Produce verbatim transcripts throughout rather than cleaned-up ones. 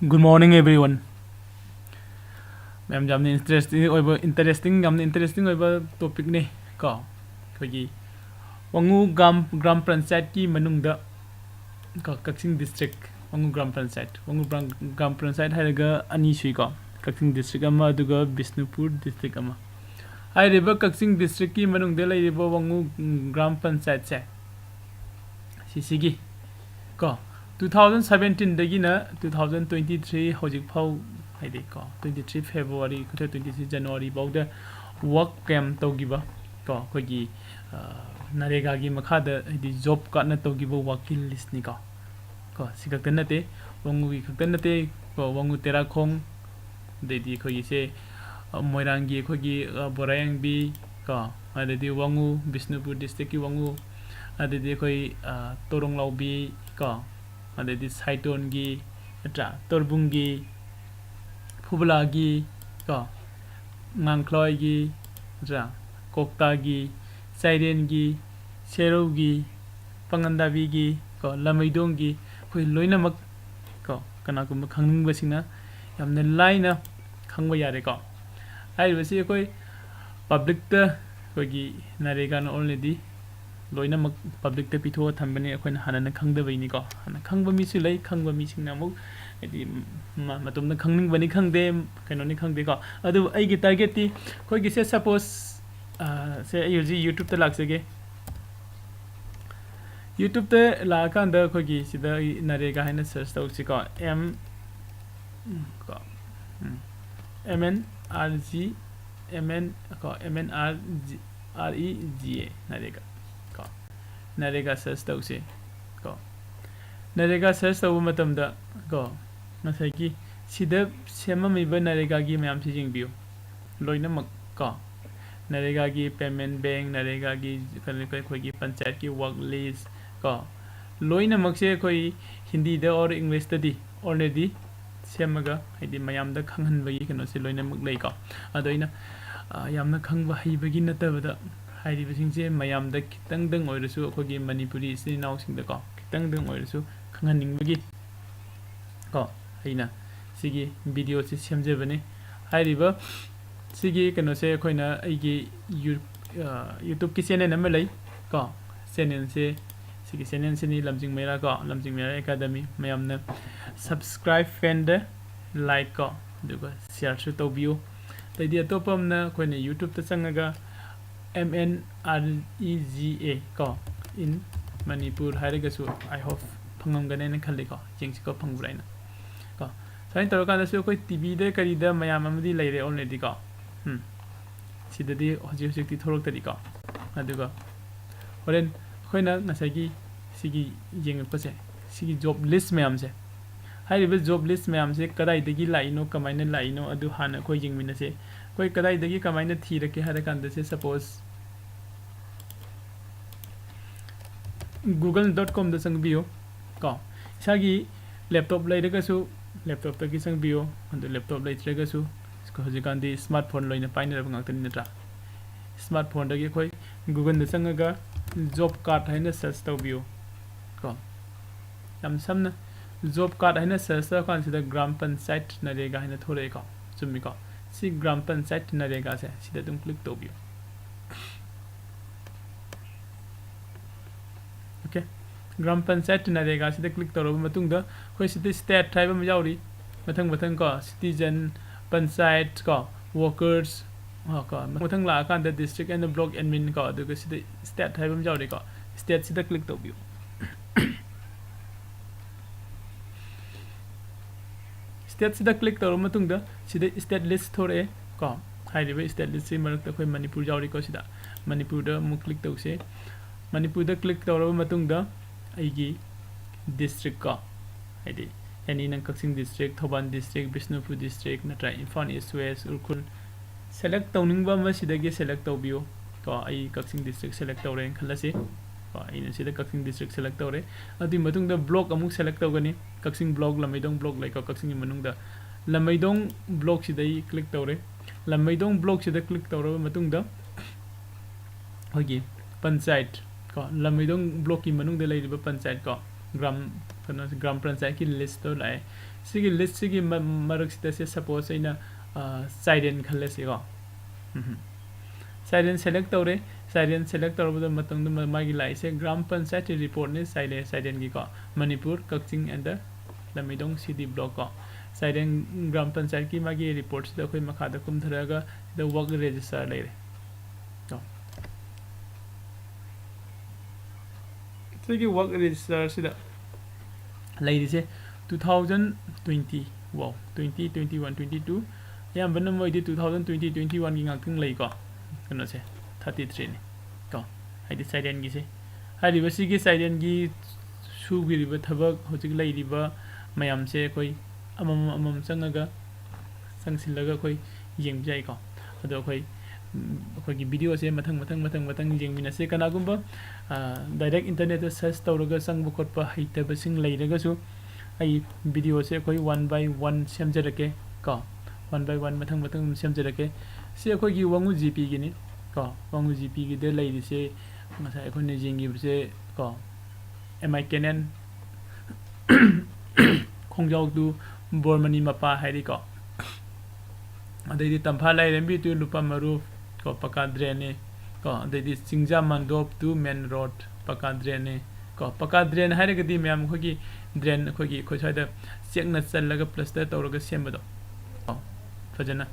Good morning, everyone. ꯃꯌꯥꯝ, ꯌꯥꯝꯅ interesting ꯑꯣꯏꯕ, interesting, ꯌꯥꯝꯅ interesting ꯑꯣꯏꯕ topicꯅꯦ ꯀꯣ꯫ ꯑꯩꯈꯣꯏꯒꯤ ꯋꯥꯉꯨ ꯒ꯭ꯔꯥꯝ, ꯒ꯭ꯔꯥꯝ ꯄꯟꯆꯥꯌꯠꯀꯤ ꯃꯅꯨꯡꯗ ꯀꯣ, ꯀꯛꯆꯤꯡ district, ꯋꯥꯉꯨ ꯒ꯭ꯔꯥꯝ ꯄꯟꯆꯥꯌꯠ, ꯋꯥꯉꯨ ꯒ꯭ꯔꯥꯝ, ꯒ꯭ꯔꯥꯝ ꯄꯟꯆꯥꯌꯠ ꯍꯥꯏꯔꯒ ꯑꯅꯤ ꯁꯨꯏꯀꯣ, ꯀꯛꯆꯤꯡ district ꯑꯃ, ꯑꯗꯨꯒ ꯕꯤꯁꯅꯨꯄꯨꯔ district ꯑꯃ꯫ ꯍꯥꯏꯔꯤꯕ ꯀꯛꯆꯤꯡ districtꯀꯤ ꯃꯅꯨꯡꯗ ꯂꯩꯔꯤꯕ ꯋꯥꯉꯨ, ꯎꯝ, ꯒ꯭ꯔꯥꯝ ꯄꯟꯆꯥꯌꯠꯁꯦ, ꯁꯤꯁꯤꯒꯤ ꯀꯣ, two thousand seventeenꯗꯒꯤꯅ two thousand twenty three ꯍꯧꯖꯤꯛ ꯐꯥꯎ, ꯍꯥꯏꯗꯤ ꯀꯣ, twenty three February, twenty three January ꯐꯥꯎꯗ work camp ꯇꯧꯈꯤꯕ ꯀꯣ, ꯑꯩꯈꯣꯏꯒꯤ, ꯑ, ꯅꯔꯦꯒꯥꯒꯤ ꯃꯈꯥꯗ, ꯍꯥꯏꯗꯤ job cardꯅ ꯇꯧꯈꯤꯕ workꯀꯤ listꯅꯤꯀꯣ꯫ ꯀꯣ, ꯁꯤ ꯈꯛꯇ ꯅꯠꯇꯦ, ꯋꯥꯉꯨꯒꯤ ꯈꯛꯇ ꯅꯠꯇꯦ ꯀꯣ, ꯋꯥꯉꯨ ꯇꯦꯔꯥꯈꯣꯡ, ꯑꯗꯩꯗꯤ ꯑꯩꯈꯣꯏꯒꯤꯁꯦ, ꯑ, ꯃꯣꯏꯔꯥꯡꯒꯤ ꯑꯩꯈꯣꯏꯒꯤ, ꯑ, ꯕꯣꯔꯥꯌꯦꯡꯕꯤ ꯀꯣ, ꯑꯗꯩꯗꯤ ꯋꯥꯉꯨ, ꯕꯤꯁꯅꯨꯄꯨꯔ districtꯀꯤ ꯋꯥꯉꯨ, ꯑꯗꯩꯗꯤ ꯑꯩꯈꯣꯏ, ꯑ, ꯇꯣꯔꯣꯡꯂꯥꯎꯕꯤ ꯀꯣ, ꯑꯗꯩꯗꯤ ꯁꯥꯏꯇꯣꯟꯒꯤ, ꯅꯠꯇ꯭ꯔꯥ, ꯇꯣꯔꯕꯨꯡꯒꯤ, ꯐꯨꯕꯂꯥꯒꯤ ꯀꯣ, ꯉꯥꯡꯈ꯭ꯂꯣꯏꯒꯤ, ꯅꯠꯇ꯭ꯔꯥ, ꯀꯣꯛꯇꯥꯒꯤ, ꯆꯥꯏꯔꯦꯟꯒꯤ, ꯁꯦꯔꯧꯒꯤ, ꯄꯥꯉꯟꯗꯥꯕꯤꯒꯤ ꯀꯣ, ꯂꯃꯩꯗꯣꯡꯒꯤ, ꯑꯩꯈꯣꯏ ꯂꯣꯏꯅꯃꯛ ꯀꯣ, ꯀꯅꯥꯒꯨꯝꯕ ꯈꯪꯅꯤꯡꯕꯁꯤꯡꯅ ꯌꯥꯝꯅ ꯂꯥꯏꯅ ꯈꯪꯕ ꯌꯥꯔꯦꯀꯣ꯫ ꯍꯥꯏꯔꯤꯕꯁꯤ ꯑꯩꯈꯣꯏ publicꯇ, ꯑꯩꯈꯣꯏꯒꯤ ꯅꯔꯦꯒꯥꯅ already ꯂꯣꯏꯅꯃꯛ publicꯇ ꯄꯤꯊꯣꯛꯑ ꯊꯝꯕꯅꯤ, ꯑꯩꯈꯣꯏꯅ ꯍꯥꯟꯅꯅ ꯈꯪꯗꯕꯩꯅꯤꯀꯣ꯫ ꯍꯥꯟꯅ ꯈꯪꯕ ꯃꯤꯁꯨ ꯂꯩ, ꯈꯪꯕ ꯃꯤꯁꯤꯡꯅ ꯑꯃꯨꯛ ꯍꯥꯏꯗꯤ ꯃ-, ꯃꯇꯣꯝꯇ ꯈꯪꯅꯤꯡꯕꯅꯤ ꯈꯪꯗꯦ, ꯀꯩꯅꯣꯅꯤ ꯈꯪꯗꯦꯀꯣ꯫ ꯑꯗꯨꯕꯨ ꯑꯩꯒꯤ targetꯇꯤ ꯑꯩꯈꯣꯏꯒꯤꯁꯦ suppose, ꯑ, ꯁꯦ ꯑꯩ ꯍꯧꯖꯤꯛ YouTubeꯇ ꯂꯥꯛꯆꯒꯦ꯫ YouTubeꯇ ꯂꯥꯛꯑꯀꯥꯟꯗ ꯑꯩꯈꯣꯏꯒꯤ ꯁꯤꯗ ꯑꯩ ꯅꯔꯦꯒꯥ ꯍꯥꯏꯅ search ꯇꯧꯁꯤꯀꯣ꯫ M, ꯎꯝ, ꯀꯣ, ꯎꯝ, M N R G, M N, ꯀꯣ, M N R G, R E G A, ꯅꯔꯦꯒꯥ ꯀꯣ꯫ ꯅꯔꯦꯒꯥ search ꯇꯧꯁꯦ ꯀꯣ꯫ ꯅꯔꯦꯒꯥ search ꯇꯧꯕ ꯃꯇꯝꯗ ꯀꯣ, ꯉꯁꯥꯏꯒꯤ ꯁꯤꯗ ꯁꯦꯝꯃꯝꯃꯤꯕ ꯅꯔꯦꯒꯥꯒꯤ ꯃꯌꯥꯝꯁꯤ ꯌꯦꯡꯕꯤꯌꯨ꯫ ꯂꯣꯏꯅꯃꯛ ꯀꯣ, ꯅꯔꯦꯒꯥꯒꯤ payment bank, ꯅꯔꯦꯒꯥꯒꯤ ꯀꯩꯅꯣ, ꯑꯩꯈꯣꯏꯒꯤ ꯄꯟꯆꯥꯌꯠꯀꯤ work list ꯀꯣ, ꯂꯣꯏꯅꯃꯛꯁꯦ ꯑꯩꯈꯣꯏ ꯍꯤꯟꯗꯤꯗ or Englishꯇꯗꯤ already ꯁꯦꯝꯃꯒ, ꯍꯥꯏꯗꯤ ꯃꯌꯥꯝꯗ ꯈꯪꯍꯟꯕꯒꯤ ꯀꯩꯅꯣꯁꯦ ꯂꯣꯏꯅꯃꯛ ꯂꯩꯀꯣ꯫ ꯑꯗꯣ ꯑꯩꯅ, ꯑ, ꯌꯥꯝꯅ ꯈꯪꯕ ꯍꯩꯕꯒꯤ ꯅꯠꯇꯕꯗ, ꯍꯥꯏꯔꯤꯕꯁꯤꯡꯁꯦ ꯃꯌꯥꯝꯗ ꯈꯤꯇꯪꯗꯪ ꯑꯣꯏꯔꯁꯨ, ꯑꯩꯈꯣꯏꯒꯤ ꯃꯅꯤꯄꯨꯔꯤ ꯏꯆꯤꯟ ꯏꯅꯥꯎꯁꯤꯡꯗꯀꯣ, ꯈꯤꯇꯪꯗꯪ ꯑꯣꯏꯔꯁꯨ ꯈꯪꯍꯟꯅꯤꯡꯕꯒꯤ ꯀꯣ, ꯑꯩꯅ ꯁꯤꯒꯤ ꯚꯤꯗꯤꯑꯣꯁꯤ ꯁꯦꯝꯖꯕꯅꯤ꯫ ꯍꯥꯏꯔꯤꯕ ꯁꯤꯒꯤ ꯀꯩꯅꯣꯁꯦ ꯑꯩꯈꯣꯏꯅ ꯑꯩꯒꯤ ꯌꯨ-, ꯑ, YouTube-ꯀꯤ ꯆꯦꯅꯦꯜ ꯑꯃ ꯂꯩ ꯀꯣ꯫ ꯆꯦꯅꯦꯜꯁꯦ, ꯁꯤꯒꯤ ꯆꯦꯅꯦꯜꯁꯤꯅꯤ, ꯂꯝꯖꯤꯡ ꯃꯩꯔꯥ ꯀꯣ, ꯂꯝꯖꯤꯡ ꯃꯩꯔꯥ ꯑꯦꯀꯥꯗꯃꯤ꯫ ꯃꯌꯥꯝꯅ subscribe and like ꯀꯣ, ꯑꯗꯨꯒ share-ꯁꯨ ꯇꯧꯕꯤꯌꯨ꯫ ꯑꯇꯩꯗꯤ ꯑꯇꯣꯞꯄ ꯑꯃꯅ ꯑꯩꯈꯣꯏꯅ YouTube-ꯇ ꯆꯪꯉꯒ M N R E G A ꯀꯣ, in Manipur ꯍꯥꯏꯔꯒꯁꯨ, I hope ꯐꯪꯉꯝꯒꯅꯦꯅ ꯈꯜꯂꯤꯀꯣ꯫ ꯌꯦꯡꯁꯤꯀꯣ, ꯐꯪꯕ꯭ꯔꯥ ꯍꯥꯏꯅ ꯀꯣ꯫ ꯁꯨꯃꯥꯏꯅ ꯇꯧꯔꯀꯥꯟꯗꯁꯨ ꯑꯩꯈꯣꯏ T V-ꯗ ꯀꯔꯤꯗ ꯃꯌꯥꯝ ꯑꯃꯗꯤ ꯂꯩꯔꯦ already ꯀꯣ꯫ ꯎꯝ꯫ ꯁꯤꯗꯗꯤ ꯍꯧꯖꯤꯛ ꯍꯧꯖꯤꯛꯇꯤ ꯊꯣꯛꯂꯛꯇꯔꯤꯀꯣ꯫ ꯑꯗꯨꯒ ꯍꯣꯔꯦꯟ ꯑꯩꯈꯣꯏꯅ ꯉꯁꯥꯏꯒꯤ ꯁꯤꯒꯤ ꯌꯦꯡꯉꯛꯄꯁꯦ, ꯁꯤꯒꯤ job list ꯃꯌꯥꯝꯁꯦ, ꯍꯥꯏꯔꯤꯕ job list ꯃꯌꯥꯝꯁꯦ ꯀꯗꯥꯏꯗꯒꯤ ꯂꯥꯛꯏꯅꯣ, ꯀꯃꯥꯏꯅ ꯂꯥꯛꯏꯅꯣ, ꯑꯗꯨ ꯍꯥꯟꯅ ꯑꯩꯈꯣꯏ ꯌꯦꯡꯃꯤꯟꯅꯁꯦ꯫ ꯑꯩꯈꯣꯏ ꯀꯗꯥꯏꯗꯒꯤ ꯀꯃꯥꯏꯅ ꯊꯤꯔꯛꯀꯦ ꯍꯥꯏꯔ ꯀꯥꯟꯗꯁꯦ, suppose google dot com-ꯗ ꯆꯪꯕꯤꯌꯨ ꯀꯣ꯫ ꯏꯁꯥꯒꯤ laptop ꯂꯩꯔꯒꯁꯨ laptop-ꯇꯒꯤ ꯆꯪꯕꯤꯌꯨ, ꯑꯗꯨ laptop ꯂꯩꯇ꯭ꯔꯒꯁꯨ ꯍꯧꯖꯤꯛꯀꯥꯟꯗꯤ smart phone ꯂꯣꯏꯅ ꯄꯥꯏꯅꯔꯕ ꯉꯥꯛꯇꯅꯤ ꯅꯠꯇ꯭ꯔꯥ? Smart phone-ꯗꯒꯤ ꯑꯩꯈꯣꯏ google-ꯗ ꯆꯪꯉꯒ job card ꯍꯥꯏꯅ search ꯇꯧꯕꯤꯌꯨ ꯀꯣ꯫ ꯌꯥꯝ ꯁꯝꯅ job card ꯍꯥꯏꯅ search ꯇꯧꯔ ꯀꯥꯟꯁꯤꯗ gram panchayat narega ꯍꯥꯏꯅ ꯊꯣꯛꯂꯛꯑꯦꯀꯣ꯫ ꯆꯨꯝꯃꯤꯀꯣ? ꯁꯤ gram panchayat narega-ꯁꯦ ꯁꯤꯗ ꯑꯗꯨꯝ click ꯇꯧꯕꯤꯌꯨ꯫ Okay, gram panchayat narega-ꯁꯤꯗ click ꯇꯧꯔꯕ ꯃꯇꯨꯡꯗ ꯑꯩꯈꯣꯏ ꯁꯤꯗ state ꯍꯥꯏꯕ ꯑꯃ ꯌꯥꯎꯔꯤ꯫ ꯃꯊꯪ ꯃꯊꯪ ꯀꯣ, citizen, panchayat ꯀꯣ, workers, ꯑ, ꯀꯣ, ꯃꯊꯪ ꯂꯥꯛꯑꯀꯥꯟꯗ district and block admin ꯀꯣ, ꯑꯗꯨꯒ ꯁꯤꯗ state ꯍꯥꯏꯕ ꯑꯃ ꯌꯥꯎꯔꯤꯀꯣ꯫ State-ꯁꯤꯗ click ꯇꯧꯕꯤꯌꯨ꯫ State-ꯁꯤꯗ click ꯇꯧꯔꯕ ꯃꯇꯨꯡꯗ ꯁꯤꯗ state list ꯊꯣꯔꯛꯑꯦ ꯀꯣ꯫ ꯍꯥꯏꯔꯤꯕ state list-ꯁꯤ ꯃꯔꯛꯇ ꯑꯩꯈꯣꯏ ꯃꯅꯤꯄꯨꯔ ꯌꯥꯎꯔꯤꯀꯣ꯫ ꯁꯤꯗ ꯃꯅꯤꯄꯨꯔꯗ ꯑꯃꯨꯛ click ꯇꯧꯁꯦ꯫ ꯃꯅꯤꯄꯨꯔꯗ click ꯇꯧꯔꯕ ꯃꯇꯨꯡꯗ ꯑꯩꯒꯤ district ꯀꯣ, ꯍꯥꯏꯗꯤ any ꯅꯪ ꯀꯛꯆꯤꯡ district, Thoubal district, Bishnupur district ꯅꯠꯇ꯭ꯔꯒ Imphal East, West, Ukhrul, select ꯇꯧꯅꯤꯡꯕ ꯑꯃ ꯁꯤꯗꯒꯤ select ꯇꯧꯕꯤꯌꯨ ꯀꯣ꯫ ꯑꯩ ꯀꯛꯆꯤꯡ district select ꯇꯧꯔꯦꯅ ꯈꯜꯂꯁꯤ ꯀꯣ꯫ ꯑꯩꯅ ꯁꯤꯗ ꯀꯛꯆꯤꯡ district select ꯇꯧꯔꯦ꯫ ꯑꯗꯨꯒꯤ ꯃꯇꯨꯡꯗ block ꯑꯃꯨꯛ select ꯇꯧꯒꯅꯤ꯫ ꯀꯛꯆꯤꯡ block, ꯂꯝꯃꯩꯗꯣꯡ block ꯂꯩꯀꯣ ꯀꯛꯆꯤꯡꯒꯤ ꯃꯅꯨꯡꯗ꯫ ꯂꯝꯃꯩꯗꯣꯡ block-ꯁꯤꯗ ꯑꯩ click ꯇꯧꯔꯦ꯫ ꯂꯝꯃꯩꯗꯣꯡ block-ꯁꯤꯗ click ꯇꯧꯔꯕ ꯃꯇꯨꯡꯗ ꯑꯩꯈꯣꯏꯒꯤ panchayat ꯀꯣ, ꯂꯝꯃꯩꯗꯣꯡ block-ꯀꯤ ꯃꯅꯨꯡꯗ ꯂꯩꯔꯤꯕ panchayat ꯀꯣ, gram ꯀꯩꯅꯣꯁꯦ, ꯒ꯭ꯔꯥꯝ ꯄꯟꯆꯥꯌꯠꯀꯤ ꯂꯤꯁꯇꯣ ꯂꯥꯛꯑꯦ꯫ ꯁꯤꯒꯤ ꯂꯤꯁꯁꯤꯒꯤ ꯃ-, ꯃꯔꯛꯁꯤꯗ ꯁꯦ, ꯁꯄꯣꯁ ꯑꯩꯅ, ꯑ, ꯆꯥꯏꯔꯦꯟ ꯈꯜꯂꯁꯤꯀꯣ꯫ ꯎꯝ꯫ ꯆꯥꯏꯔꯦꯟ ꯁꯦꯂꯦꯛ ꯇꯧꯔꯦ꯫ ꯆꯥꯏꯔꯦꯟ ꯁꯦꯂꯦꯛ ꯇꯧꯔꯕꯗ ꯃꯇꯝꯗ ꯃ-, ꯃꯥꯒꯤ ꯂꯥꯛꯏꯁꯦ ꯒ꯭ꯔꯥꯝ ꯄꯟꯆꯥꯌꯠꯀꯤ ꯔꯤꯄꯣꯔꯠꯅꯤ, ꯆꯥꯏꯔꯦ-, ꯆꯥꯏꯔꯦꯟꯒꯤꯀꯣ꯫ ꯃꯅꯤꯄꯨꯔ, ꯀꯛꯆꯤꯡ and the ꯂꯝꯃꯩꯗꯣꯡ ꯁꯤ ꯗꯤ ꯕ꯭ꯂꯣꯛ ꯀꯣ꯫ ꯆꯥꯏꯔꯦꯟ ꯒ꯭ꯔꯥꯝ ꯄꯟꯆꯥꯌꯠꯀꯤ ꯃꯥꯒꯤ ꯔꯤꯄꯣꯔꯠꯁꯤꯗ ꯑꯩꯈꯣꯏ ꯃꯈꯥꯗ ꯀꯨꯝꯊꯔꯛꯑꯒ ꯁꯤꯗ ꯋꯥꯔꯛ ꯔꯦꯖꯤꯁꯇꯔ ꯂꯩꯔꯦ꯫ ꯀꯣ꯫ ꯁꯤꯒꯤ ꯋꯥꯔꯛ ꯔꯦꯖꯤꯁꯇꯔꯁꯤꯗ ꯂꯩꯔꯤꯁꯦ two thousand twenty, wow, twenty, twenty-one, twenty-two, ꯑꯌꯥꯝꯕꯅ ꯃꯣꯏꯗꯤ two thousand twenty, twenty-one ꯒꯤ ꯉꯥꯛꯇꯪ ꯂꯩꯀꯣ꯫ ꯀꯩꯅꯣꯁꯦ, thirty-three ꯅꯤ ꯀꯣ, ꯍꯥꯏꯗꯤ ꯆꯥꯏꯔꯦꯟꯒꯤꯁꯦ꯫ ꯍꯥꯏꯔꯤꯕꯁꯤꯒꯤ ꯆꯥꯏꯔꯦꯟꯒꯤ ꯁꯨꯕꯤꯔꯤꯕ ꯊꯕꯛ, ꯍꯧꯖꯤꯛ ꯂꯩꯔꯤꯕ ꯃꯌꯥꯝꯁꯦ ꯑꯩꯈꯣꯏ ꯑꯃꯃꯝ ꯑꯃꯃꯝ ꯆꯪꯉꯒ, ꯆꯪꯁꯤꯜꯂꯒ ꯑꯩꯈꯣꯏ ꯌꯦꯡꯕ ꯌꯥꯏꯀꯣ꯫ ꯑꯗꯣ ꯑꯩꯈꯣꯏ, ꯎꯝ, ꯑꯩꯈꯣꯏꯒꯤ ꯚꯤꯗꯤꯑꯣꯁꯦ ꯃꯊꯪ, ꯃꯊꯪ, ꯃꯊꯪ, ꯃꯊꯪ ꯌꯦꯡꯃꯤꯟꯅꯁꯦ꯫ ꯀꯅꯥꯒꯨꯝꯕ, ꯑ, ꯗꯥꯏꯔꯦꯛ ꯏꯟꯇꯔꯅꯦꯠꯇ ꯁꯔꯆ ꯇꯧꯔꯒ ꯆꯪꯕ ꯈꯣꯠꯄ ꯍꯩꯇꯕꯁꯤꯡ ꯂꯩꯔꯒꯁꯨ, ꯑꯩ ꯚꯤꯗꯤꯑꯣꯁꯦ ꯑꯩꯈꯣꯏ one by one ꯁꯦꯝꯖꯔꯛꯀꯦ ꯀꯣ꯫ One by one, ꯃꯊꯪ, ꯃꯊꯪ ꯑꯗꯨꯝ ꯁꯦꯝꯖꯔꯛꯀꯦ꯫ ꯁꯤ ꯑꯩꯈꯣꯏꯒꯤ ꯋꯥꯉꯨ ꯖꯤ ꯄꯤꯒꯤꯅꯤ ꯀꯣ꯫ ꯋꯥꯉꯨ ꯖꯤ ꯄꯤꯒꯤꯗ ꯂꯩꯔꯤꯁꯦ, ꯉꯁꯥꯏ ꯑꯩꯈꯣꯏꯅ ꯌꯦꯡꯈꯤꯕꯁꯦ ꯀꯣ, M I Canaan, ꯈꯣꯡꯖꯥꯎ to ꯕꯣꯔꯃꯅꯤ ꯃꯄꯥ ꯍꯥꯏꯔꯤꯀꯣ꯫ ꯑꯗꯩꯗꯤ ꯇꯝꯐꯥ ꯂꯥꯏꯔꯦꯝꯕꯤ to ꯂꯨꯄꯥ ꯃꯔꯨ ꯀꯣ, ꯄꯀꯥ ꯗ꯭ꯔꯦꯟꯅꯤ ꯀꯣ꯫ ꯑꯗꯩꯗꯤ ꯆꯤꯡꯖꯥ ꯃꯟꯗꯣꯞ to main road, ꯄꯀꯥ ꯗ꯭ꯔꯦꯟꯅꯤ ꯀꯣ꯫ ꯄꯀꯥ ꯗ꯭ꯔꯦꯟ ꯍꯥꯏꯔꯒꯗꯤ ꯃꯌꯥꯝ ꯑꯩꯈꯣꯏꯒꯤ ꯗ꯭ꯔꯦꯟ, ꯑꯩꯈꯣꯏꯒꯤ, ꯑꯩꯈꯣꯏ ꯁ꯭ꯋꯥꯏꯗ ꯆꯦꯛꯅ ꯆꯜꯂꯒ ꯄ꯭ꯂꯁꯇꯔ ꯇꯧꯔꯒ ꯁꯦꯝꯕꯗꯣ ꯀꯣ, ꯐꯖꯅ,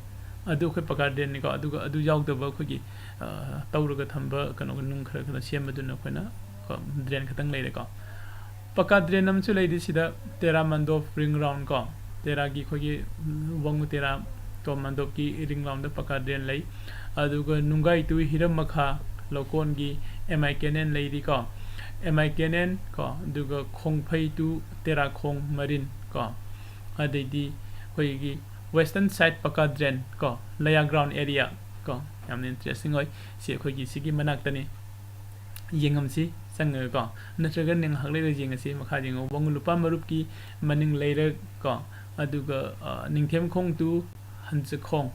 ꯑꯗꯨ ꯑꯩꯈꯣꯏ ꯄꯀꯥ ꯗ꯭ꯔꯦꯟꯅꯤꯀꯣ꯫ ꯑꯗꯨꯒ ꯑꯗꯨ ꯌꯥꯎꯗꯕ ꯑꯩꯈꯣꯏꯒꯤ, ꯑ, ꯇꯧꯔꯒ ꯊꯝꯕ ꯀꯩꯅꯣ, ꯅꯨꯡ ꯈꯔ ꯈꯔ ꯁꯦꯝꯕꯗꯨꯅ ꯑꯩꯈꯣꯏꯅ ꯀꯣ, ꯗ꯭ꯔꯦꯟ ꯈꯛꯇꯪ ꯂꯩꯔꯦꯀꯣ꯫ ꯄꯀꯥ ꯗ꯭ꯔꯦꯟ ꯑꯃꯁꯨ ꯂꯩꯔꯤ ꯁꯤꯗ, ꯇꯦꯔꯥ ꯃꯟꯗꯣꯞ ring round ꯀꯣ, ꯇꯦꯔꯥꯒꯤ ꯑꯩꯈꯣꯏꯒꯤ, ꯎꯝ, ꯋꯥꯡꯉꯨ ꯇꯦꯔꯥ ꯀꯣ, ꯃꯟꯗꯣꯞꯀꯤ ring round ꯗ ꯄꯀꯥ ꯗ꯭ꯔꯦꯟ ꯂꯩ꯫ ꯑꯗꯨꯒ ꯅꯨꯡꯒꯥꯏ to ꯍꯤꯔꯝ ꯃꯈꯥ ꯂꯧꯀꯣꯟꯒꯤ M I Canaan ꯂꯩꯔꯤꯀꯣ, M I Canaan ꯀꯣ, ꯑꯗꯨꯒ ꯈꯣꯡꯐꯩ to ꯇꯦꯔꯥꯈꯣꯡ ꯃꯔꯤꯟ ꯀꯣ, ꯑꯗꯩꯗꯤ ꯑꯩꯈꯣꯏꯒꯤ western side ꯄꯀꯥ ꯗ꯭ꯔꯦꯟ ꯀꯣ, ꯂꯩꯌꯥ ground area ꯀꯣ, ꯌꯥꯝꯅ interesting ꯑꯣꯏ꯫ ꯁꯤ ꯑꯩꯈꯣꯏꯒꯤ ꯁꯤꯒꯤ ꯃꯅꯥꯛꯇꯅꯤ꯫ ꯌꯦꯡꯉꯝꯁꯤ ꯆꯪꯉꯒꯀꯣ, ꯅꯠꯇ꯭ꯔꯒ ꯉꯥꯏꯍꯥꯛ ꯂꯩꯔ ꯌꯦꯡꯉꯁꯤ꯫ ꯃꯈꯥ ꯌꯦꯡꯉꯣ, ꯋꯥꯉꯨ ꯂꯨꯄꯥ ꯃꯔꯨꯞꯀꯤ ꯃꯅꯤꯡ ꯂꯩꯔꯛ ꯀꯣ, ꯑꯗꯨꯒ, ꯑ, ꯅꯤꯡꯊꯦꯝꯈꯣꯡ to ꯍꯟꯖꯈꯣꯡ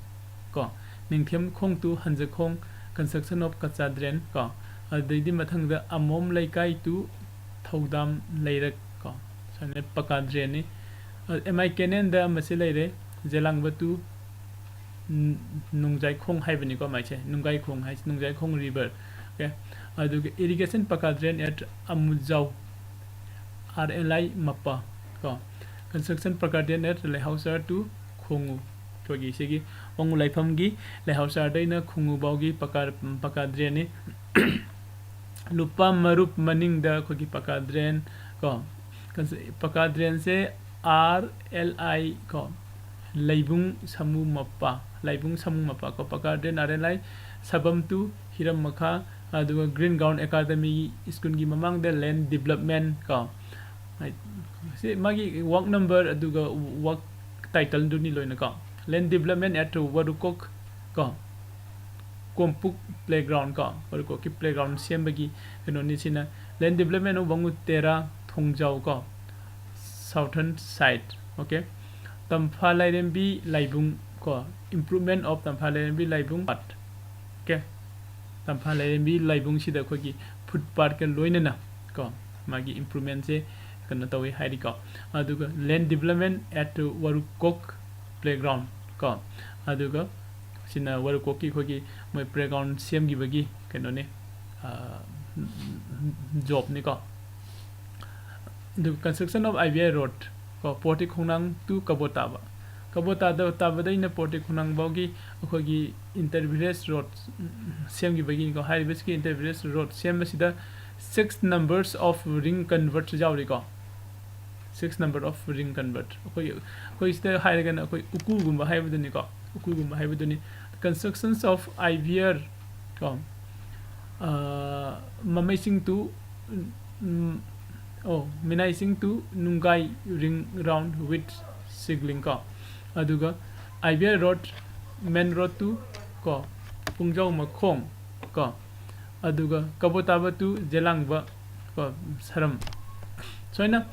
ꯀꯣ, ꯅꯤꯡꯊꯦꯝꯈꯣꯡ to ꯍꯟꯖꯈꯣꯡ, construction of ꯀꯆꯥ ꯗ꯭ꯔꯦꯟ ꯀꯣ, ꯑꯗꯩꯗꯤ ꯃꯊꯪꯗ ꯑꯃꯣꯝ ꯂꯩꯀꯥꯏ to ꯊꯧꯗꯥꯝ ꯂꯩꯔꯛ ꯀꯣ, ꯄꯀꯥ ꯗ꯭ꯔꯦꯟꯅꯤ꯫ ꯑꯦꯝ ꯑꯥꯏ ꯀꯦꯅꯦꯟꯗ ꯑꯃꯁꯦ ꯂꯩꯔꯦ, ꯖꯦꯂꯥꯡꯕ ꯇꯨ ꯅꯨꯡꯖꯥꯏꯈꯣꯡ ꯍꯥꯏꯕꯅꯤꯀꯣ, ꯃꯥꯏꯁꯦ ꯅꯨꯡꯒꯥꯏꯈꯣꯡ ꯍꯥꯏꯁꯦ, ꯅꯨꯡꯖꯥꯏꯈꯣꯡ ꯔꯤꯚꯔ꯫ ꯑꯣꯀꯦ, ꯑꯗꯨꯒ irrigation pucca drain at Amujao, R L I ꯃꯄꯥ ꯀꯣ꯫ Construction pucca drain at Leihaochar ꯇꯨ ꯈꯣꯡꯉꯨ꯫ ꯑꯩꯈꯣꯏꯒꯤ ꯁꯤꯒꯤ ꯋꯥꯡꯉꯨ ꯂꯥꯏꯐꯝꯒꯤ ꯂꯩꯍꯥꯎꯆꯥꯔꯗꯩꯅ ꯈꯣꯡꯉꯨ ꯐꯥꯎꯒꯤ ꯄꯀꯥ, ꯄꯀꯥ ꯗ꯭ꯔꯦꯟꯅꯤ꯫ ꯂꯨꯄꯥ ꯃꯔꯨꯞ ꯃꯅꯤꯡꯗ ꯑꯩꯈꯣꯏꯒꯤ ꯄꯀꯥ ꯗ꯭ꯔꯦꯟ ꯀꯣ, ꯄꯀꯥ ꯗ꯭ꯔꯦꯟꯁꯦ ꯑꯥꯔ ꯑꯦꯜ ꯑꯥꯏ ꯀꯣ, ꯂꯩꯕꯨꯡ ꯁꯥꯃꯨ ꯃꯄꯥ, ꯂꯩꯕꯨꯡ ꯁꯥꯃꯨ ꯃꯄꯥ ꯀꯣ, ꯄꯀꯥ ꯗ꯭ꯔꯦꯟ ꯑꯥꯔ ꯑꯦꯜ ꯑꯥꯏ ꯁꯕꯝ ꯇꯨ ꯍꯤꯔꯝ ꯃꯈꯥ, ꯑꯗꯨꯒ ꯒ꯭ꯔꯤꯟ ꯒ꯭ꯔꯥꯎꯟ ꯑꯦꯀꯥꯗꯃꯤ ꯁ꯭ꯀꯨꯜꯒꯤ ꯃꯃꯥꯡꯗ ꯂꯦꯟ ꯗꯤꯕ꯭ꯂꯞꯃꯦꯟ ꯀꯣ꯫ ꯁꯤ ꯃꯥꯒꯤ ꯋꯥꯛ ꯅꯝꯕꯔ ꯑꯗꯨꯒ ꯋꯥꯛ ꯇꯥꯏꯇꯜꯗꯨꯅꯤ ꯂꯣꯏꯅ ꯀꯣ꯫ ꯂꯦꯟ ꯗꯤꯕ꯭ꯂꯞꯃꯦꯟ ꯑꯦꯠ ꯋꯥꯔꯨꯀꯣꯛ ꯀꯣ, ꯀꯣꯝꯄꯨꯛ ꯄ꯭ꯂꯦꯒ꯭ꯔꯥꯎꯟ ꯀꯣ, ꯋꯥꯔꯨꯀꯣꯛꯀꯤ ꯄ꯭ꯂꯦꯒ꯭ꯔꯥꯎꯟ ꯁꯦꯝꯕꯒꯤ ꯀꯩꯅꯣꯅꯤ ꯁꯤꯅ꯫ ꯂꯦꯟ ꯗꯤꯕ꯭ꯂꯞꯃꯦꯟ ꯑꯣꯐ ꯋꯥꯡꯉꯨ ꯇꯦꯔꯥ ꯊꯣꯡꯖꯥꯎ ꯀꯣ, ꯁꯥꯎꯊꯔꯟ ꯁꯥꯏꯠ꯫ ꯑꯣꯀꯦ, ꯇꯝꯐꯥ ꯂꯥꯏꯔꯦꯝꯕꯤ ꯂꯥꯏꯕꯨꯡ ꯀꯣ, ꯏꯝꯄ꯭ꯔꯨꯚꯃꯦꯟ ꯑꯣꯐ ꯇꯝꯐꯥ ꯂꯥꯏꯔꯦꯝꯕꯤ ꯂꯥꯏꯕꯨꯡ ꯄꯥꯠ꯫ ꯑꯣꯀꯦ, ꯇꯝꯐꯥ ꯂꯥꯏꯔꯦꯝꯕꯤ ꯂꯥꯏꯕꯨꯡꯁꯤꯗ ꯑꯩꯈꯣꯏꯒꯤ ꯐꯨꯠ ꯄꯥꯠꯀ ꯂꯣꯏꯅꯅ ꯀꯣ, ꯃꯥꯒꯤ ꯏꯝꯄ꯭ꯔꯨꯚꯃꯦꯟꯁꯦ ꯀꯩꯅꯣ ꯇꯧꯋꯤ ꯍꯥꯏꯔꯤꯀꯣ꯫ ꯑꯗꯨꯒ ꯂꯦꯟ ꯗꯤꯕ꯭ꯂꯞꯃꯦꯟ ꯑꯦꯠ ꯋꯥꯔꯨꯀꯣꯛ ꯄ꯭ꯂꯦꯒ꯭ꯔꯥꯎꯟ ꯀꯣ, ꯑꯗꯨꯒ ꯁꯤꯅ ꯋꯥꯔꯨꯀꯣꯛꯀꯤ ꯑꯩꯈꯣꯏꯒꯤ ꯃꯣꯏ ꯄ꯭ꯂꯦꯒ꯭ꯔꯥꯎꯟ ꯁꯦꯝꯈꯤꯕꯒꯤ ꯀꯩꯅꯣꯅꯤ, ꯖꯣꯕꯅꯤꯀꯣ꯫ ꯑꯗꯨꯒ construction of I B I road ꯀꯣ, ꯄꯣꯔꯇꯤ ꯈꯣꯡꯅꯥꯡ ꯇꯨ ꯀꯕꯣꯇꯥꯕ, ꯀꯕꯣꯇꯥꯕꯗꯩꯅ ꯄꯣꯔꯇꯤ ꯈꯣꯡꯅꯥꯡ ꯐꯥꯎꯒꯤ ꯑꯩꯈꯣꯏꯒꯤ ꯏꯟꯇꯔ ꯚꯤꯂꯦꯖ ꯔꯣꯗ ꯁꯦꯝꯈꯤꯕꯒꯤꯅꯤꯀꯣ꯫ ꯍꯥꯏꯔꯤꯕꯁꯤꯒꯤ ꯏꯟꯇꯔ ꯚꯤꯂꯦꯖ ꯔꯣꯗ ꯁꯦꯝꯕꯁꯤꯗ six numbers of ring convert ꯌꯥꯎꯔꯤꯀꯣ꯫ Six number of ring convert꯫ ꯑꯩꯈꯣꯏ, ꯑꯩꯈꯣꯏ ꯁꯤꯗ ꯍꯥꯏꯔꯒꯅ ꯑꯩꯈꯣꯏ ꯎꯀꯨꯒꯨꯝꯕ ꯍꯥꯏꯕꯗꯨꯅꯤꯀꯣ꯫ ꯎꯀꯨꯒꯨꯝꯕ ꯍꯥꯏꯕꯗꯨꯅꯤ꯫ Constructions of I V R ꯀꯣ, ꯑꯥ, ꯃꯃꯩꯁꯤꯡ ꯇꯨ, ꯎꯝ, ꯑꯣ, ꯃꯤꯅꯥꯏꯁꯤꯡ two ꯅꯨꯡꯒꯥꯏ ring round with signaling ꯀꯣ꯫ ꯑꯗꯨꯒ I V R road, main road to ꯀꯣ, ꯄꯨꯡꯖꯧ ꯃꯈꯣꯡ ꯀꯣ, ꯑꯗꯨꯒ ꯀꯕꯣꯇꯥꯕ to ꯖꯦꯂꯥꯡꯕ ꯀꯣ, ꯁꯔꯝ꯫ ꯁꯨꯃꯥꯏꯅ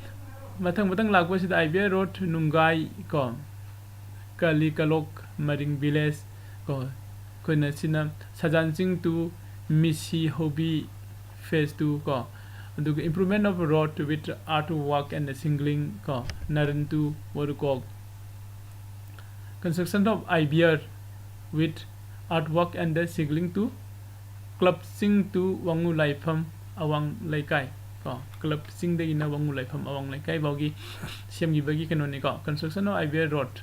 ꯃꯊꯪ ꯃꯊꯪ ꯂꯥꯛꯄꯁꯤꯗ I V R road ꯅꯨꯡꯒꯥꯏ ꯀꯣ, ꯀꯥꯂꯤ ꯀꯂꯣꯛ ꯃꯔꯤꯡ village ꯀꯣ, ꯑꯩꯈꯣꯏꯅ ꯁꯤꯅ ꯁꯖꯥꯟ ꯆꯤꯡ to ꯃꯤꯁꯤ ꯍꯧꯕꯤ phase two ꯀꯣ, ꯑꯗꯨꯒ improvement of road with earthwork and shingling ꯀꯣ, ꯅꯔꯟ to ꯋꯥꯔꯨꯀꯣꯛ. Construction of IBR with earthwork and shingling to club ꯆꯤꯡ to ꯋꯥꯉꯨ ꯂꯥꯏꯐꯝ ꯑꯋꯥꯡ ꯂꯩꯀꯥꯏ ꯀꯣ, ꯀ꯭ꯂꯕ ꯆꯤꯡꯗꯒꯤꯅ ꯋꯥꯉꯨ ꯂꯥꯏꯐꯝ ꯑꯋꯥꯡ ꯂꯩꯀꯥꯏ ꯐꯥꯎꯒꯤ ꯁꯦꯝꯈꯤꯕꯒꯤ ꯀꯩꯅꯣꯅꯤꯀꯣ. Construction of IBR road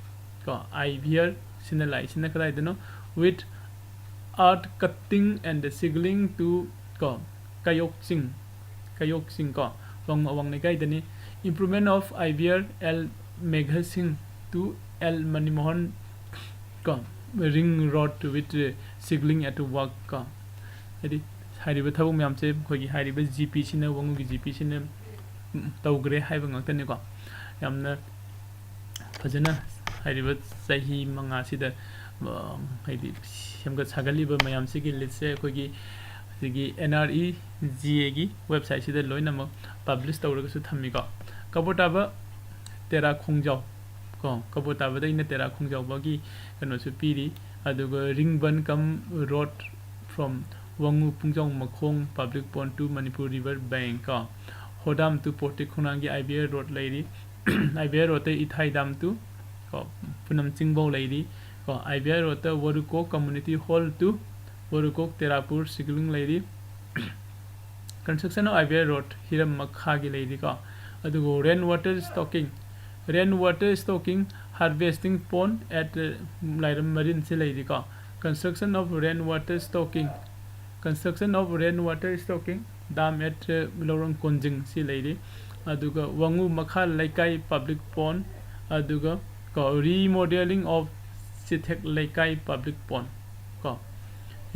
ꯀꯣ, IBR ꯁꯤꯅ ꯂꯥꯛꯏꯁꯤꯅ ꯀꯗꯥꯏꯗꯅꯣ? With earth cutting and shingling to ꯀꯣ, ꯀꯌꯣꯛ ꯆꯤꯡ, ꯀꯌꯣꯛ ꯆꯤꯡ ꯀꯣ, ꯋꯥꯡ ꯑꯋꯥꯡ ꯂꯩꯀꯥꯏꯗꯅꯤ. Improvement of IBR L ꯃꯦꯘꯁꯤꯡ to L ꯃꯅꯤꯃꯣꯍꯟ ꯀꯣ, ring road with shingling at work ꯀꯣ. ꯍꯥꯏꯗꯤ ꯍꯥꯏꯔꯤꯕ ꯊꯕꯛ ꯃꯌꯥꯝꯁꯦ ꯑꯩꯈꯣꯏꯒꯤ ꯍꯥꯏꯔꯤꯕ ꯖꯤ ꯄꯤꯁꯤꯅ, ꯋꯥꯉꯨꯒꯤ ꯖꯤ ꯄꯤꯁꯤꯅ ꯇꯧꯈ꯭ꯔꯦ ꯍꯥꯏꯕ ꯉꯥꯛꯇꯅꯤꯀꯣ. ꯌꯥꯝꯅ ꯐꯖꯅ ꯍꯥꯏꯔꯤꯕ ꯆꯍꯤ ꯃꯉꯥꯁꯤꯗ, ꯑ, ꯍꯥꯏꯗꯤ ꯁꯦꯝꯒꯠ ꯁꯥꯒꯠꯂꯤꯕ ꯃꯌꯥꯝꯁꯤꯒꯤ ꯂꯤꯁꯁꯦ ꯑꯩꯈꯣꯏꯒꯤ ꯍꯧꯖꯤꯛꯀꯤ ꯑꯦꯟ ꯑꯥꯔ ꯏ ꯖꯤ ꯑꯦꯒꯤ ꯋꯦꯕꯁꯥꯏꯠꯁꯤꯗ ꯂꯣꯏꯅꯃꯛ ꯄꯕ꯭ꯂꯤꯁ ꯇꯧꯔꯒꯁꯨ ꯊꯝꯃꯤꯀꯣ. ꯀꯕꯣꯇꯥꯕ ꯇꯦꯔꯥ ꯈꯣꯡꯖꯥꯎ ꯀꯣ, ꯀꯕꯣꯇꯥꯕꯗ ꯑꯩꯅ ꯇꯦꯔꯥ ꯈꯣꯡꯖꯥꯎ ꯐꯥꯎꯒꯤ ꯀꯩꯅꯣꯁꯨ ꯄꯤꯔꯤ. ꯑꯗꯨꯒ ring bund cum road from ꯋꯥꯉꯨ ꯄꯨꯡꯖꯥꯎ ꯃꯈꯣꯡ public pond to Manipur river bank ꯀꯣ, ꯍꯣꯗꯥꯝ to ꯄꯣꯇꯤꯛ ꯈꯣꯡꯅꯥꯡꯒꯤ IBR road ꯂꯩꯔꯤ. IBR road ꯇꯩ ꯏꯊꯥꯏ dam to ꯀꯣ, ꯄꯨꯅꯝ ꯆꯤꯡꯐꯧ ꯂꯩꯔꯤ ꯀꯣ. IBR road ꯇ ꯋꯥꯔꯨꯀꯣꯛ community hall to ꯋꯥꯔꯨꯀꯣꯛ ꯇꯦꯔꯥꯄꯨꯔ shingling ꯂꯩꯔꯤ. Construction of IBR road ꯍꯤꯔꯝ ꯃꯈꯥꯒꯤ ꯂꯩꯔꯤꯀꯣ. ꯑꯗꯨꯒ rain water stocking, rain water stocking harvesting pond at, uh, ꯂꯥꯏꯔꯝ ꯃꯔꯤꯟꯁꯤ ꯂꯩꯔꯤꯀꯣ. Construction of rain water stocking, construction of rain water stocking dam at, uh, ꯂꯧꯔꯣꯡ ꯀꯣꯟꯖꯤꯡ ꯁꯤ ꯂꯩꯔꯤ. ꯑꯗꯨꯒ ꯋꯥꯉꯨ ꯃꯈꯥ ꯂꯩꯀꯥꯏ public pond, ꯑꯗꯨꯒ ꯀꯣ, remodeling of ꯆꯤꯊꯦꯛ ꯂꯩꯀꯥꯏ public pond ꯀꯣ,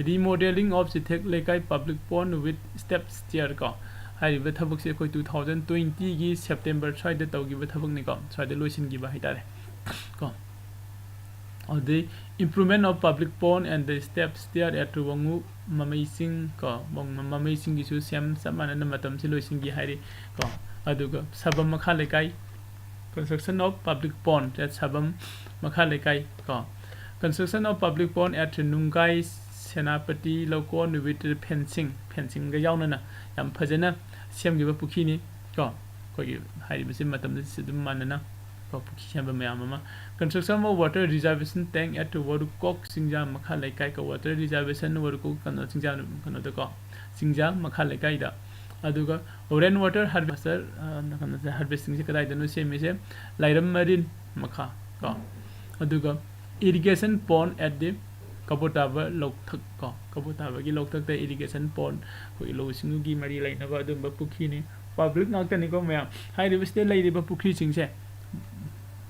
remodeling of ꯆꯤꯊꯦꯛ ꯂꯩꯀꯥꯏ public pond with step stair ꯀꯣ. ꯍꯥꯏꯔꯤꯕ ꯊꯕꯛꯁꯦ ꯑꯩꯈꯣꯏ two thousand twenty ꯒꯤ September ꯁ꯭ꯋꯥꯏꯗ ꯇꯧꯈꯤꯕ ꯊꯕꯛꯅꯤꯀꯣ, ꯁ꯭ꯋꯥꯏꯗ ꯂꯣꯏꯁꯤꯟꯈꯤꯕ ꯍꯥꯏꯇꯥꯔꯦ ꯀꯣ. ꯑꯗꯨꯗꯩ improvement of public pond and the step stair at ꯋꯥꯉꯨ ꯃꯃꯩ ꯆꯤꯡ ꯀꯣ, ꯋꯥꯉꯨ ꯃꯃꯩ ꯆꯤꯡꯒꯤꯁꯨ ꯁꯦꯝ ꯆꯞ ꯃꯥꯟꯅꯅ ꯃꯇꯝꯁꯤ ꯂꯣꯏꯁꯤꯟꯈꯤ ꯍꯥꯏꯔꯤ ꯀꯣ. ꯑꯗꯨꯒ ꯁꯕꯝ ꯃꯈꯥ ꯂꯩꯀꯥꯏ, construction of public pond at ꯁꯕꯝ ꯃꯈꯥ ꯂꯩꯀꯥꯏ ꯀꯣ. Construction of public pond at ꯅꯨꯡꯒꯥꯏ Senapati ꯂꯧꯀꯣꯟ with fencing, fencing ꯒ ꯌꯥꯎꯅꯅ ꯌꯥꯝ ꯐꯖꯅ ꯁꯦꯝꯈꯤꯕ ꯄꯨꯈ꯭ꯔꯤꯅꯤ ꯀꯣ꯫ ꯑꯩꯈꯣꯏꯒꯤ ꯍꯥꯏꯔꯤꯕꯁꯤ ꯃꯇꯝꯗꯁꯨ ꯑꯗꯨꯝ ꯃꯥꯟꯅꯅ ꯀꯣ, ꯄꯨꯈ꯭ꯔꯤ ꯁꯦꯝꯕ ꯃꯌꯥꯝ ꯑꯃ꯫ Construction of water reservation tank at ꯋꯥꯔꯨꯀꯣꯛ ꯆꯤꯡꯖꯥ ꯃꯈꯥ ꯂꯩꯀꯥꯏ ꯀꯣ, water reservation ꯋꯥꯔꯨꯀꯣꯛ ꯀꯩꯅꯣ ꯆꯤꯡꯖꯥ ꯀꯩꯅꯣꯗꯀꯣ, ꯆꯤꯡꯖꯥ ꯃꯈꯥ ꯂꯩꯀꯥꯏꯗ꯫ ꯑꯗꯨꯒ rain water harvester, ꯀꯩꯅꯣꯁꯦ, harvestingꯁꯦ ꯀꯗꯥꯏꯗꯅꯣ ꯁꯦꯝꯃꯤꯁꯦ? ꯂꯥꯏꯔꯝ ꯃꯔꯤꯟ ꯃꯈꯥ ꯀꯣ꯫ ꯑꯗꯨꯒ irrigation pond at the ꯀꯕꯣꯇꯥꯕ ꯂꯧꯊꯛ ꯀꯣ, ꯀꯕꯣꯇꯥꯕꯒꯤ ꯂꯧꯊꯛꯇ irrigation pond, ꯑꯩꯈꯣꯏꯒꯤ ꯂꯧꯎ ꯁꯤꯡꯎꯒꯤ ꯃꯔꯤ ꯂꯩꯅꯕ ꯑꯗꯨꯝꯕ ꯄꯨꯈ꯭ꯔꯤꯅꯤ꯫ Public ꯉꯥꯛꯇꯅꯤꯀꯣ ꯃꯌꯥꯝ꯫ ꯍꯥꯏꯔꯤꯕꯁꯤꯗ ꯂꯩꯔꯤꯕ ꯄꯨꯈ꯭ꯔꯤꯁꯤꯡꯁꯦ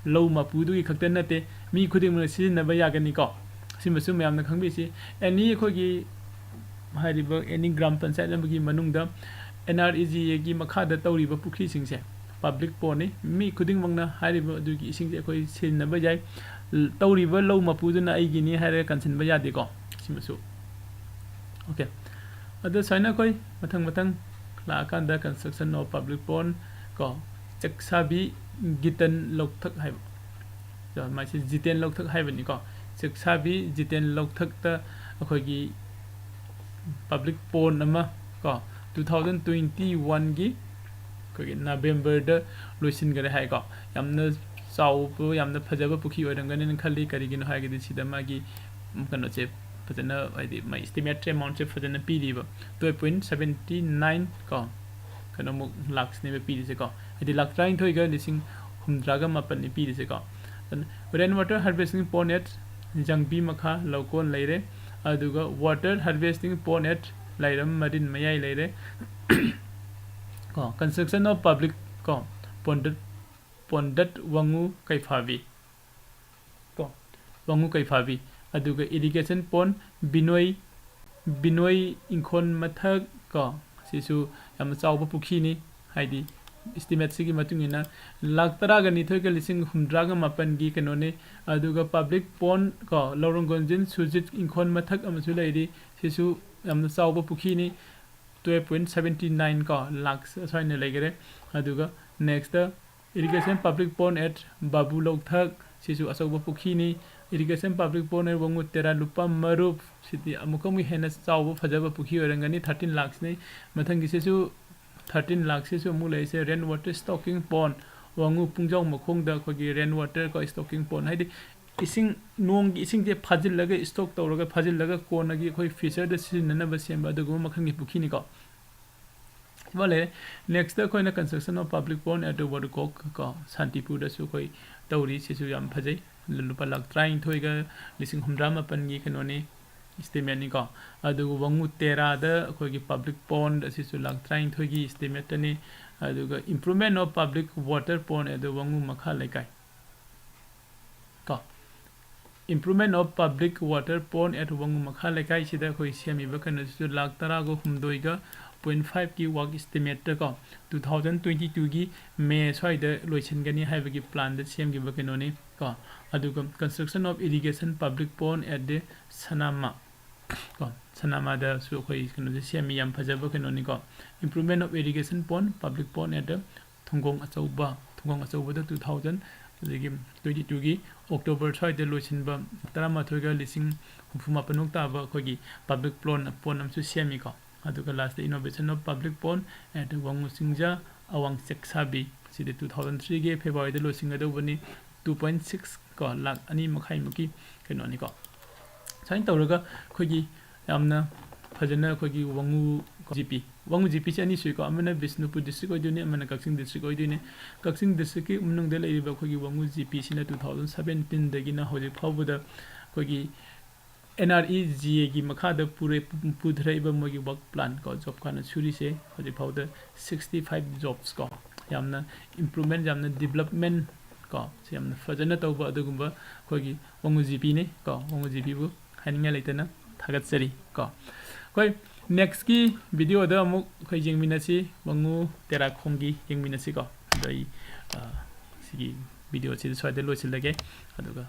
ꯂꯧ ꯃꯄꯨꯗꯨꯒꯤ ꯈꯛꯇ ꯅꯠꯇꯦ, ꯃꯤ ꯈꯨꯗꯤꯡꯃꯛꯅ ꯁꯤꯖꯤꯟꯅꯕ ꯌꯥꯒꯅꯤꯀꯣ꯫ ꯁꯤꯃꯁꯨ ꯃꯌꯥꯝꯅ ꯈꯪꯕꯤꯁꯤ꯫ Any ꯑꯩꯈꯣꯏꯒꯤ ꯍꯥꯏꯔꯤꯕ any ꯒ꯭ꯔꯥꯝ ꯄꯟꯆꯥꯌꯠ ꯑꯃꯒꯤ ꯃꯅꯨꯡꯗ NREGAꯒꯤ ꯃꯈꯥꯗ ꯇꯧꯔꯤꯕ ꯄꯨꯈ꯭ꯔꯤꯁꯤꯡꯁꯦ public pondꯅꯤ꯫ ꯃꯤ ꯈꯨꯗꯤꯡꯃꯛꯅ ꯍꯥꯏꯔꯤꯕ ꯑꯗꯨꯒꯤ ꯏꯁꯤꯡꯁꯦ ꯑꯩꯈꯣꯏ ꯁꯤꯖꯤꯟꯅꯕ ꯌꯥꯏ꯫ ꯇꯧꯔꯤꯕ ꯂꯧ ꯃꯄꯨꯗꯨꯅ ꯑꯩꯒꯤꯅꯤ ꯍꯥꯏꯔꯒ ꯀꯟꯁꯤꯟꯕ ꯌꯥꯗꯦꯀꯣ꯫ ꯁꯤꯃꯁꯨ꯫ Okay꯫ ꯑꯗꯣ ꯁꯨꯃꯥꯏꯅ ꯑꯩꯈꯣꯏ ꯃꯊꯪ ꯃꯊꯪ ꯂꯥꯛꯑꯀꯥꯟꯗ construction of public pond ꯀꯣ, ꯆꯦꯛꯁꯥꯕꯤ ꯒꯤꯇꯟ ꯂꯧꯊꯛ ꯍꯥꯏꯕ, ꯃꯥꯏꯁꯦ ꯖꯤꯇꯦꯟ ꯂꯧꯊꯛ ꯍꯥꯏꯕꯅꯤꯀꯣ꯫ ꯆꯦꯛꯁꯥꯕꯤ ꯖꯤꯇꯦꯟ ꯂꯧꯊꯛꯇ ꯑꯩꯈꯣꯏꯒꯤ public pond ꯑꯃ ꯀꯣ, two thousand twenty oneꯒꯤ ꯑꯩꯈꯣꯏꯒꯤ Novemberꯗ ꯂꯣꯏꯁꯤꯟꯈꯔꯦ ꯍꯥꯏꯀꯣ꯫ ꯌꯥꯝꯅ ꯆꯥꯎꯕ, ꯌꯥꯝꯅ ꯐꯖꯕ ꯄꯨꯈ꯭ꯔꯤ ꯑꯣꯏꯔꯝꯒꯅꯤꯅ ꯈꯜꯂꯤ꯫ ꯀꯔꯤꯒꯤꯅꯣ ꯍꯥꯏꯔꯒꯗꯤ ꯁꯤꯗ ꯃꯥꯒꯤ, ꯎꯝ, ꯀꯩꯅꯣꯁꯦ ꯐꯖꯅ, ꯍꯥꯏꯗꯤ ꯃꯥꯒꯤ estimated amountꯁꯦ ꯐꯖꯅ ꯄꯤꯔꯤꯕ, twelve point seventy nine ꯀꯣ, ꯀꯩꯅꯣꯃꯨꯛ ꯂꯥꯛꯁꯅꯦꯕ ꯄꯤꯔꯤꯁꯦꯀꯣ꯫ ꯍꯥꯏꯗꯤ ꯂꯥꯛ ꯇꯔꯥꯅꯤꯊꯣꯏꯒ ꯂꯤꯁꯤꯡ ꯍꯨꯝꯗ꯭ꯔꯥꯒ ꯃꯥꯄꯟꯅꯤ ꯄꯤꯔꯤꯁꯦꯀꯣ꯫ Then rain water harvesting pond at ꯖꯪꯕꯤ ꯃꯈꯥ ꯂꯧꯀꯣꯟ ꯂꯩꯔꯦ, ꯑꯗꯨꯒ water harvesting pond at ꯂꯥꯏꯔꯝ ꯃꯔꯤꯟ ꯃꯌꯥꯏ ꯂꯩꯔꯦ꯫ ꯀꯣ, construction of public ꯀꯣ, pond at, pond at ꯋꯥꯉꯨ ꯀꯩꯐꯥꯕꯤ ꯀꯣ, ꯋꯥꯉꯨ ꯀꯩꯐꯥꯕꯤ꯫ ꯑꯗꯨꯒ irrigation pond ꯕꯤꯅꯣꯏ, ꯕꯤꯅꯣꯏ ꯏꯪꯈꯣꯜ ꯃꯊꯛ ꯀꯣ, ꯁꯤꯁꯨ ꯌꯥꯝꯅ ꯆꯥꯎꯕ ꯄꯨꯈ꯭ꯔꯤꯅꯤ꯫ ꯍꯥꯏꯗꯤ estimateꯁꯤꯒꯤ ꯃꯇꯨꯡ ꯏꯟꯅ ꯂꯥꯛ ꯇꯔꯥꯒ ꯅꯤꯊꯣꯏꯒ ꯂꯤꯁꯤꯡ ꯍꯨꯝꯗ꯭ꯔꯥꯒ ꯃꯥꯄꯟꯒꯤ ꯀꯩꯅꯣꯅꯤ꯫ ꯑꯗꯨꯒ public pond ꯀꯣ, ꯂꯧꯔꯣꯡꯒꯣꯟꯖꯤꯟ ꯁꯨꯖꯤꯠ ꯏꯪꯈꯣꯜ ꯃꯊꯛ ꯑꯃꯁꯨ ꯂꯩꯔꯤ꯫ ꯁꯤꯁꯨ ꯌꯥꯝꯅ ꯆꯥꯎꯕ ꯄꯨꯈ꯭ꯔꯤꯅꯤ꯫ Twelve point seventy nine ꯀꯣ, ꯂꯥꯛ ꯑꯁꯨꯃꯥꯏꯅ ꯂꯩꯈꯔꯦ꯫ ꯑꯗꯨꯒ next irrigation public pond at ꯕꯥꯕꯨ ꯂꯧꯊꯛ, ꯁꯤꯁꯨ ꯑꯆꯧꯕ ꯄꯨꯈ꯭ꯔꯤꯅꯤ꯫ Irrigation public pond at ꯋꯥꯉꯨ ꯇꯦꯔꯥ ꯂꯨꯄꯥ ꯃꯔꯨꯞ, ꯁꯤꯗꯤ ꯑꯃꯨꯛꯀ ꯑꯃꯨꯛ ꯍꯦꯟꯅ ꯆꯥꯎꯕ ꯐꯖꯕ ꯄꯨꯈ꯭ꯔꯤ ꯑꯣꯏꯔꯝꯒꯅꯤ, thirteen ꯂꯥꯛꯁꯅꯤ꯫ ꯃꯊꯪꯒꯤꯁꯤꯁꯨ ꯊꯥꯔꯇꯤꯟ ꯂꯥꯛꯁꯤꯁꯨ ꯑꯃꯨꯛ ꯂꯩꯔꯤꯁꯦ ꯔꯦꯟ ꯋꯥꯇꯔ ꯁ꯭ꯇꯣꯀꯤꯡ ꯄꯣꯟ, ꯋꯥꯉꯨ ꯄꯨꯡꯖꯥꯎ ꯃꯈꯣꯡꯗ ꯑꯩꯈꯣꯏꯒꯤ ꯔꯦꯟ ꯋꯥꯇꯔ ꯀꯣ ꯁ꯭ꯇꯣꯀꯤꯡ ꯄꯣꯟ, ꯍꯥꯏꯗꯤ ꯏꯁꯤꯡ, ꯅꯣꯡꯒꯤ ꯏꯁꯤꯡꯁꯦ ꯐꯥꯖꯤꯜꯂꯒ, ꯁ꯭ꯇꯣꯛ ꯇꯧꯔꯒ ꯐꯥꯖꯤꯜꯂꯒ ꯀꯣꯟꯅꯒꯤ ꯑꯩꯈꯣꯏ ꯐ꯭ꯌꯨꯆꯔꯗ ꯁꯤꯖꯤꯟꯅꯅꯕ ꯁꯦꯝꯕ ꯑꯗꯨꯒꯨꯝꯕ ꯃꯈꯜꯒꯤ ꯄꯨꯈ꯭ꯔꯤꯅꯤꯀꯣ꯫ ꯑꯃ ꯂꯩꯔꯦ꯫ Next ꯑꯩꯈꯣꯏꯅ construction of public pond at the watercock ꯀꯣ, ꯁꯥꯟꯇꯤꯄꯨꯔꯗꯁꯨ ꯑꯩꯈꯣꯏ ꯇꯧꯔꯤ꯫ ꯁꯤꯁꯨ ꯌꯥꯝ ꯐꯖꯩ꯫ ꯂꯨꯄꯥ ꯂꯥꯛ ꯇꯔꯥꯅꯤꯊꯣꯏꯒ ꯂꯤꯁꯤꯡ ꯍꯨꯝꯗ꯭ꯔꯥ ꯃꯥꯄꯟꯒꯤ ꯀꯩꯅꯣꯅꯤ, ꯏꯁꯇꯤꯃꯦꯠꯅꯤꯀꯣ꯫ ꯑꯗꯨꯒ ꯋꯥꯉꯨ ꯇꯦꯔꯥꯗ ꯑꯩꯈꯣꯏꯒꯤ ꯄꯕ꯭ꯂꯤꯛ ꯄꯣꯟ ꯑꯁꯤꯁꯨ ꯂꯥꯛ ꯇꯔꯥꯅꯤꯊꯣꯏꯒꯤ ꯏꯁꯇꯤꯃꯦꯠꯇꯅꯤ꯫ ꯑꯗꯨꯒ improvement of public water pond at ꯋꯥꯉꯨ ꯃꯈꯥ ꯂꯩꯀꯥꯏ ꯀꯣ, improvement of public water pond at ꯋꯥꯉꯨ ꯃꯈꯥ ꯂꯩꯀꯥꯏꯁꯤꯗ ꯑꯩꯈꯣꯏ ꯁꯦꯝꯃꯤꯕ ꯀꯩꯅꯣꯁꯤꯁꯨ ꯂꯥꯛ ꯇꯔꯥꯒ ꯍꯨꯝꯗꯣꯏꯒ ꯄꯣꯏꯟ ꯐꯥꯏꯚꯀꯤ ꯋꯥꯔꯛ ꯏꯁꯇꯤꯃꯦꯠꯇ ꯀꯣ, ꯇꯨ ꯊꯥꯎꯖꯟ ꯇ꯭ꯋꯦꯟꯇꯤ ꯇꯨꯒꯤ ꯃꯦ ꯁ꯭ꯋꯥꯏꯗ ꯂꯣꯏꯁꯤꯟꯒꯅꯤ ꯍꯥꯏꯕꯒꯤ ꯄ꯭ꯂꯥꯟꯗ ꯁꯦꯝꯈꯤꯕ ꯀꯩꯅꯣꯅꯤ ꯀꯣ꯫ ꯑꯗꯨꯒ construction of irrigation public pond at the ꯁꯅꯥꯃꯥ ꯀꯣ, ꯁꯅꯥꯃꯥꯗꯁꯨ ꯑꯩꯈꯣꯏ ꯀꯩꯅꯣꯁꯦ ꯁꯦꯝꯃꯤ, ꯌꯥꯝ ꯐꯖꯕ ꯀꯩꯅꯣꯅꯤꯀꯣ꯫ Improvement of irrigation pond, public pond at the ꯊꯨꯡꯒꯣꯡ ꯑꯆꯧꯕ, ꯊꯨꯡꯒꯣꯡ ꯑꯆꯧꯕꯗ ꯇꯨ ꯊꯥꯎꯖꯟ, ꯑꯗꯒꯤ ꯇ꯭ꯋꯦꯟꯇꯤ ꯇꯨꯒꯤ ꯑꯣꯛꯇꯣꯕꯔ ꯁ꯭ꯋꯥꯏꯗ ꯂꯣꯏꯁꯤꯟꯕ ꯇꯔꯥꯃꯥꯊꯣꯏꯒ ꯂꯤꯁꯤꯡ ꯍꯨꯝꯐꯨ ꯃꯥꯄꯟꯃꯨꯛ ꯇꯥꯕ ꯑꯩꯈꯣꯏꯒꯤ ꯄꯕ꯭ꯂꯤꯛ ꯄꯣꯟ, ꯄꯣꯟ ꯑꯃꯁꯨ ꯁꯦꯝꯃꯤꯀꯣ꯫ ꯑꯗꯨꯒ last innovation of public pond at ꯋꯥꯉꯨ ꯆꯤꯡꯖꯥ ꯑꯋꯥꯡ ꯆꯦꯛꯁꯥꯕꯤ, ꯁꯤꯗꯤ ꯇꯨ ꯊꯥꯎꯖꯟ ꯊ꯭ꯔꯤꯒꯤ ꯐꯦꯕ꯭ꯔꯨꯋꯥꯔꯤꯗ ꯂꯣꯏꯁꯤꯟꯒꯗꯧꯕꯅꯤ꯫ ꯇꯨ ꯄꯣꯏꯟ ꯁꯤꯛꯁ ꯀꯣ, ꯂꯥꯛ ꯑꯅꯤ ꯃꯈꯥꯏꯃꯨꯛꯀꯤ ꯀꯩꯅꯣꯅꯤꯀꯣ꯫ ꯁꯨꯃꯥꯏꯅ ꯇꯧꯔꯒ ꯑꯩꯈꯣꯏꯒꯤ ꯌꯥꯝꯅ ꯐꯖꯅ ꯑꯩꯈꯣꯏꯒꯤ ꯋꯥꯉꯨ ꯖꯤ ꯄꯤ, ꯋꯥꯉꯨ ꯖꯤ ꯄꯤꯁꯦ ꯑꯅꯤ ꯁꯨꯏꯀꯣ, ꯑꯃꯅ ꯕꯤꯁꯅꯨꯄꯨꯔ ꯗꯤꯁꯇ꯭ꯔꯤꯛ ꯑꯣꯏꯗꯣꯏꯅꯤ, ꯑꯃꯅ ꯀꯛꯆꯤꯡ ꯗꯤꯁꯇ꯭ꯔꯤꯛ ꯑꯣꯏꯗꯣꯏꯅꯤ꯫ ꯀꯛꯆꯤꯡ ꯗꯤꯁꯇ꯭ꯔꯤꯛꯀꯤ ꯃꯅꯨꯡꯗ ꯂꯩꯔꯤꯕ ꯑꯩꯈꯣꯏꯒꯤ ꯋꯥꯉꯨ ꯖꯤ ꯄꯤꯁꯤꯅ ꯇꯨ ꯊꯥꯎꯖꯟ ꯁꯕꯦꯟꯇꯤꯟꯗꯒꯤꯅ ꯍꯧꯖꯤꯛ ꯐꯥꯎꯕꯗ ꯑꯩꯈꯣꯏꯒꯤ ꯑꯦꯟ ꯑꯥꯔ ꯏ ꯖꯤ ꯑꯦꯒꯤ ꯃꯈꯥꯗ ꯄꯨꯔꯦ-, ꯄꯨꯊꯔꯛꯏꯕ ꯃꯣꯏꯒꯤ ꯋꯥꯔꯛ ꯄ꯭ꯂꯥꯟ ꯀꯣ, ꯖꯣꯕ ꯀꯥꯔꯗꯅ ꯁꯨꯔꯤꯁꯦ ꯍꯧꯖꯤꯛ ꯐꯥꯎꯗ ꯁꯤꯛꯁꯇꯤ ꯐꯥꯏꯚ ꯖꯣꯕꯁ ꯀꯣ, ꯌꯥꯝꯅ ꯏꯝꯄ꯭ꯔꯨꯚꯃꯦꯟ, ꯌꯥꯝꯅ ꯗꯤꯕ꯭ꯂꯞꯃꯦꯟ ꯀꯣ, ꯁꯤ ꯌꯥꯝꯅ ꯐꯖꯅ ꯇꯧꯕ ꯑꯗꯨꯒꯨꯝꯕ ꯑꯩꯈꯣꯏꯒꯤ ꯋꯥꯉꯨ ꯖꯤ ꯄꯤꯅꯤ ꯀꯣ꯫ ꯋꯥꯉꯨ ꯖꯤ ꯄꯤꯕꯨ ꯍꯥꯏꯅꯤꯡꯉꯥꯏ ꯂꯩꯇꯅ ꯊꯥꯒꯠꯆꯔꯤ ꯀꯣ꯫ ꯑꯩꯈꯣꯏ ꯅꯦꯛꯁꯀꯤ ꯚꯤꯗꯤꯑꯣꯗ ꯑꯃꯨꯛ ꯑꯩꯈꯣꯏ ꯌꯦꯡꯃꯤꯟꯅꯁꯤ, ꯋꯥꯉꯨ ꯇꯦꯔꯥꯈꯣꯡꯒꯤ ꯌꯦꯡꯃꯤꯟꯅꯁꯤ ꯀꯣ꯫ ꯑꯗꯣ ꯑꯩ, ꯑ, ꯁꯤꯒꯤ ꯚꯤꯗꯤꯑꯣꯁꯤꯗ ꯁ꯭ꯋꯥꯏꯗ ꯂꯣꯏꯁꯤꯜꯂꯒꯦ꯫ ꯑꯗꯨꯒ